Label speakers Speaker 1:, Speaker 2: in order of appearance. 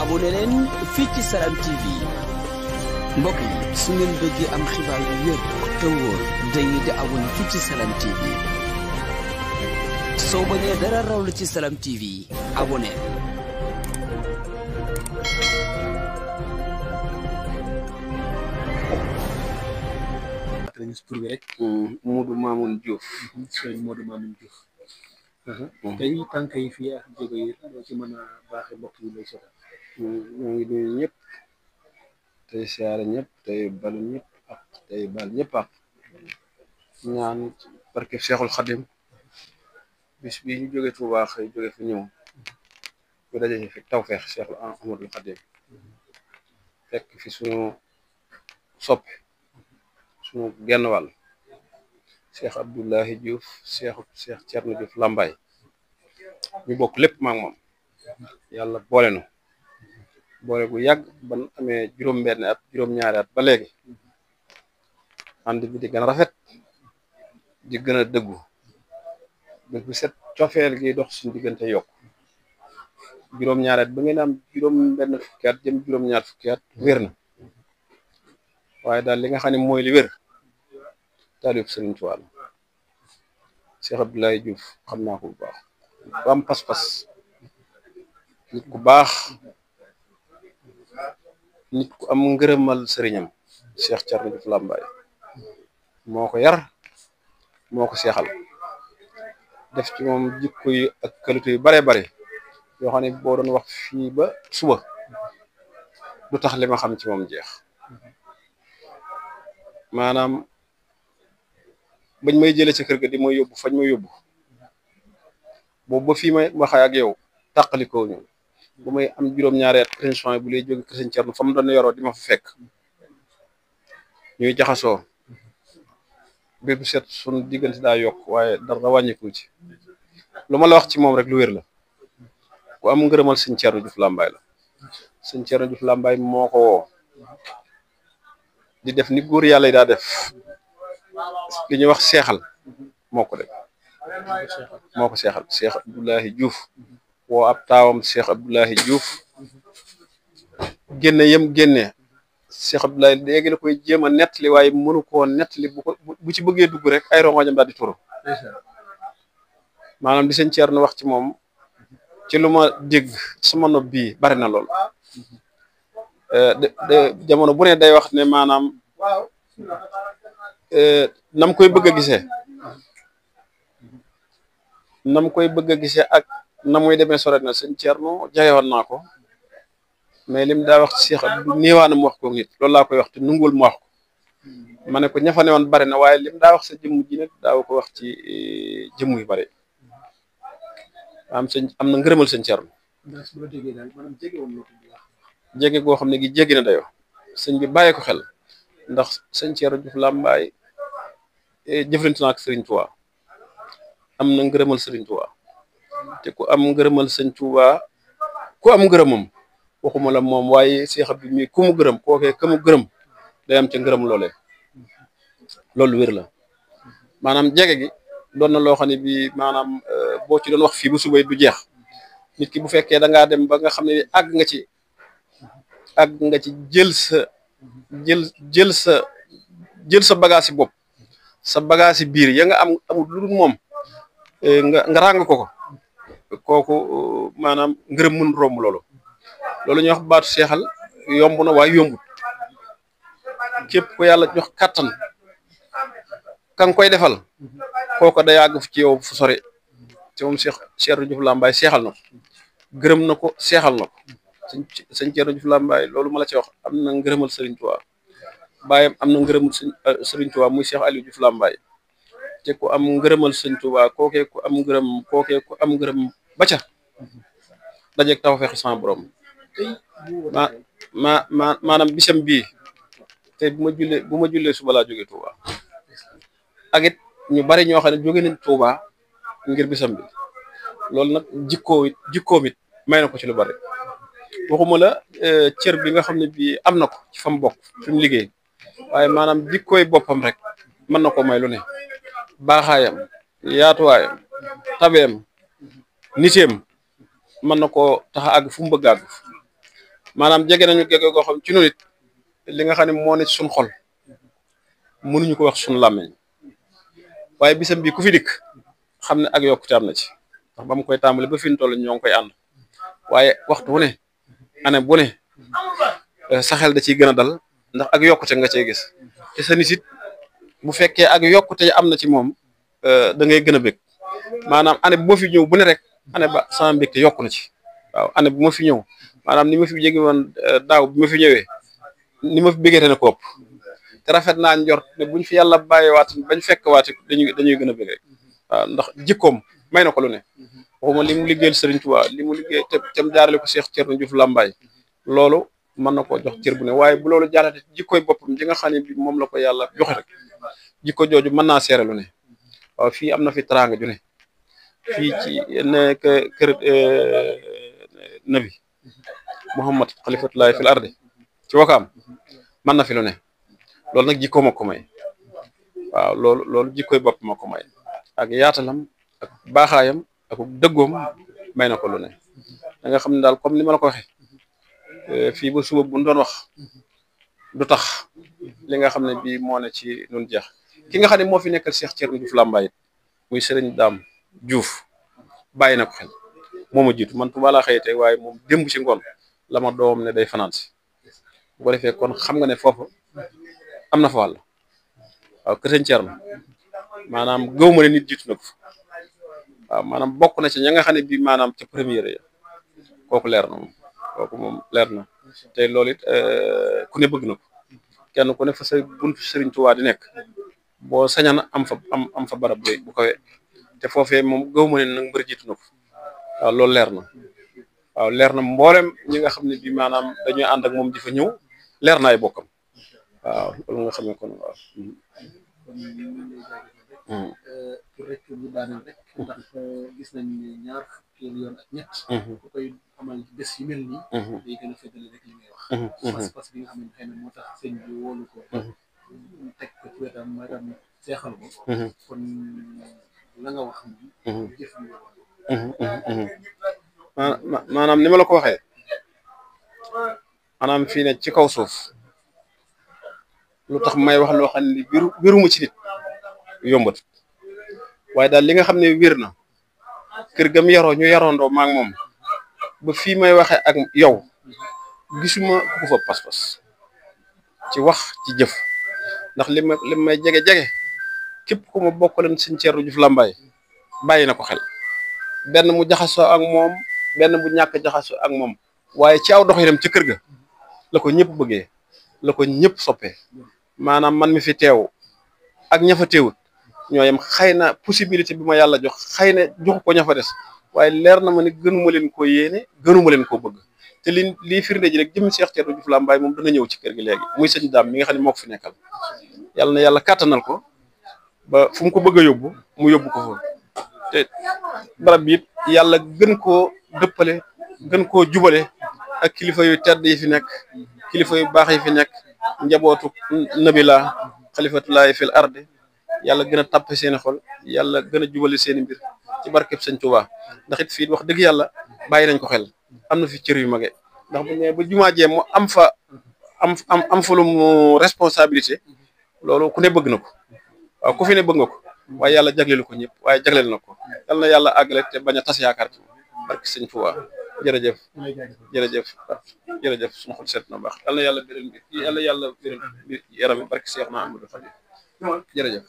Speaker 1: abonné leen fii ci Salam TV mbokk yi su ngeen bëggee am xibaar yu wér te wóor dañuy di abonné fii ci Salam TV soo bañee dara raw la ci Salam TV abonné.
Speaker 2: tur bi rek Modou Mamoun Diouf sëñ Modou Mamoun Diouf tey tànk yi fii ak jóge yi loo ci mën a baaxee mbokk yi lay soxla
Speaker 3: ñoo ngi nuyu ñëpp tey siyaare ñëpp tey balu ñëpp ak tey bal ñëpp ak ñaan barke Cheikhul Khadim bis bi ñu jóge Touba xëy jóge fi ñëw bu daje fi tawfeex Cheikhul Ahmadul Khadim fekk fi suñu soppi suñu genn wàll Cheikh Abdoulahi Diouf Cheikh Thierno Diouf Lambaye ñu bokk lépp maak moom yàlla boole nu boole gu yàgg ban amee juróom-benn at juróom-ñaari at ba léegi ànd bi di gën a rafet di gën a dëggu bés bu set cofeel gi dox suñu diggante yokk juróom-ñaari at ba ngeen am juróom-benn fukki at jëm juróom-ñaar fukki at wér na waaye daal li nga xam ne mooy li wér taalib Sëriñ Tuubaa Cheikh Abdoulaye Diouf xam naa ko bu baax bu am pas-pas nit ku baax nit ku am ngërëmal sëriñam Cheikh Thierno Diouf Lambaye moo ko yar moo ko seexal def ci moom jikko yu ak qualité yu bare bare yoo xam ne boo doon wax fii ba suba du tax li ma xam ci moom jeex maanaam bañ may jëlee ci kër ga di may yóbbu fañ may yóbbu boobu ba fii may waxee ak yow tàqalikoo ñu bu may am juróom-ñaari at pension bu lay jóge kër Sëñ Thierno fa mu doon yoroo di ma fa fekk ñuy jaxasoo bépp set suñu diggante daa yokk waaye dara wàññiku ci lu ma la wax ci moom rek lu wér la ku am ngërëmal Sëñ Thierno Diouf Lambaye la Sëñ Thierno Diouf Lambaye moo ko woo di def ni góor yàlla yi daa def li ñuy wax seexal moo ko def moo ko seexal Cheikh Abdoulahi Diouf woo ab taawam Cheikh Abdoulahi Diouf génne yem génne Cheikh Abdoulahi léegi la koy jéem a nettali waaye mënu koo nettali bu ci bëggee dugg rek ay rongoñam daal di turu maanaam di Sëñ Thierno wax ci moom ci lu ma dégg sama nopp bii bari na lool jamono bu ne day wax ne maanaam nam koy bëgg a gisee ak na muy demee sore na Sëñ Thierno jagewoon naa ko mais lim daa wax Cheikh Abdou néewaana mu wax ko nit loolu laa koy wax te nungul mu wax ko ma ne ko ña fa ne woon bari na waaye lim daa wax sa jëmm ji nag daaw ko wax ci jëmm yu bari am na ngërëmal Sëñ Thierno jege goo xam ne gi jéggi na dayoo sëñ bi bàyyi ko xel ndax Sëñ Thierno Diouf Lambaye jëflante na ak Sëriñ Tuubaa am na ngërëmal Sëriñ Tuubaa te ku am ngërëmal Sëñ Tuubaa ku am ngërëmam waxuma la moom waaye Cheikh Abdou mi ku mu gërëm kookee ka mu gërëm day am ca ngërëm loolee loolu wér la maanaam jege gi doon na loo xam ne bi maanaam boo ci doon wax fii bu subay du jeex nit ki bu fekkee da ngaa dem ba nga xam ne àgg nga ci jël sa bagage yi bopp sa bagage yi biir ya nga amul lu dul moom nga ràng ko kooku maanaam ngërëm mun romb loolu ñuy wax baatu seexal yomb na waaye yombut képp ko yàlla jox kàttan ka nga koy defal kooko day àgg ci yow fu sore te moom Cheikh Diouf Lambaye seexal na ko gërëm na ko seexal na ko Sëñ Thierno Diouf Lambaye loolu ma la ci wax am na ngërëmal Sëriñ Tuubaa baayam am na ngërëmal Sëriñ Tuubaa muy Cheikh Aliou Diouf Lambaye te ku am ngërëmal Sëñ Tuubaa kookee ku am ngërëm ba ca dajeeg tawfeex sama borom maanaam bisam bii te bu ma jullee suba laa jógee Touba ak it ñu bari ñoo xam ne jóge nañ Touba ngir bisam bi loolu nag jikkoom it may na ko ci lu bari waxuma la cër bi nga xam ne bii am na ko ci fa mu bokk fi mu liggéey waaye maanaam jikkooy boppam rek mën na ko may lu ne baaxaayam yaatuwaayam tabeem niteem mën na koo tax a àgg fu mu bëgg àgg maanaam jege nañu gege goo xam ci nu nit li nga xam ne moo ne ci suñ xol mënuñu ko wax suñu làmmeñ waaye bisam bi ku fi dikk xam ne ak yokkute am na ci ndax ba mu koy tàmbali ba fi ñu toll ñoo ngi koy ànd waaye waxtu wu ne année bu ne sa xel da ciy gën a dal ndax ak yokkute nga cey gis te sa nit it bu fekkee ak yokkute am na ci moom da ngay gën a bëgg maanaam année bu ma fi ñëw bu ne rek année ba sama mbégte yokku na ci waaw année bu ma fi ñëw maanaam ni ma fi jege woon daaw bi ma fi ñëwee ni ma fi bëggee na ko ëpp te rafet naa njort ne buñ fi yàlla bàyyiwaat bañ fekk waat dañuy gën a bëgg rek waaw ndax jikkoom may na ko lu ne waxuma li mu liggéeyal Serigne Touba li mu liggéey tem jaarale ko Cheikh Thierno Diouf Lambaye loolu mën na koo jox cër bu ne waaye bu loolu jàllate jikkoy boppam ji nga xam ne bi moom la ko yàlla joxe rek jikko jooju mën naa seere lu ne waaw fii am na fi teraanga ju ne fii ci ne kër nabi Muhammad xalifatullahi fil ardi ci wakaam mën na fi lu ne loolu nag jikko ma ko may waaw loolu jikkoy bopp ma ko may ak yaatalam ak baaxaayam ak dëggoom may na ko lu ne da nga xam ne daal comme ni ma la ko waxee fii ba suba bu ñu doon wax du tax li nga xam ne bii moo ne ci nun jeex ki nga xam ne moo fi nekkal Cheikh Thierno Diouf Lambaye muy Serigne Dame Diouf bàyyi na ko xel moo ma jiitu man Touba laa xëy tey waaye moom démb ci ngoon la ma doom ne day fanaan si bu ko defee kon xam nga ne foofu am na fa wàll waaw kër Serigne Thierno maanaam gëw ma ne nit jiitu na ko waaw maanaam bokk na ci ña nga xam ne bii maanaam ca première ya kooku leer na moom kooku moom leer na te loolu it ku ne bëgg na ko kenn ku ne fa sa buntu Serigne Touba di nekk boo sañana am fa barab bu kawe te foofee moom gëw ma ne nag mbër jiitu na ko waaw loolu leer na waaw leer na mboolem ñi nga xam ne bii maanaam dañuy ànd ak moom di fa ñëw leer na ay bokkam waaw loolu nga xam ne kon waaw.
Speaker 2: pour rek bu daaneel rek ndax gis nañ ne ñaar fukki yoon ak ñett ku koy amal bés yu mel nii day gën a feddale rek li ngay wax pas-pas bi nga xam ne xëy na moo tax sëñ bi wóolu ko teg ko ci wetam maanaam seexal ko kon la nga wax moom jëf
Speaker 3: maanaam ni ma la ko waxee maanaam fii ne ci kaw suuf lu tax may wax loo xam ne wéruma ci nit yombat waaye daal li nga xam ne wér na kër gam yaroo ñu yaroondoo maak moom ba fii may waxee ak yow gisuma ku fa pas-pas ci wax ci jëf ndax li may jege képp ku ma bokk leen Serigne Thierno Diouf Lambaye bàyyi na ko xel benn mu jaxasoo ak moom benn bu ñàkk jaxasoo ak moom waaye ci aw doxinam ci kër ga la ko ñëpp bëggee la ko ñëpp soppee maanaam man mi fi teew ak ña fa teewut ñoo yem xëy na possibilité bi ma yàlla jox xëy na joxu ko ña fa des waaye leer na ma ne gënuma leen koo yéene gënuma leen koo bëgg te lii firnde ji rek jëm Cheikh Thierno Diouf Lambaye moom dana ñëw ci kër gi léegi muy sëñ Dame mi nga xam ne moo ko fi nekkal yàlla na yàlla kàttanal ko ba fu mu ko bëgg a yóbbu mu yóbbu ko fa te barab bi it yàlla gën koo dëppale gën koo jubale ak kilifa yu tedd yi fi nekk kilifa yu baax yi fi nekk njabootu nabila xalifatullahi fil ardi yàlla gën a tàppe seeni xol yàlla gën a jubale seeni mbir ci barkeb sëñ Touba ndax it fii wax dëgg yàlla bàyyi nañ ko xel am na fi cër yu mage ndax bu ñëwee ba jumaa jee mu am fa lu mu responsabilité loolu ku ne bëgg na ko waaw ku fi ne bëgg nga ko waaye yàlla jagleelu ko ñëpp waaye jagleel na ko yal na yàlla àggale te bañ a tas yaakaar ci barke sëñ Touba jërëjëf suñu xol seet na baax yal na yàlla bérél bi yàlla bérél yaram bi barke Cheikh na Amadou Fadi jërëjëf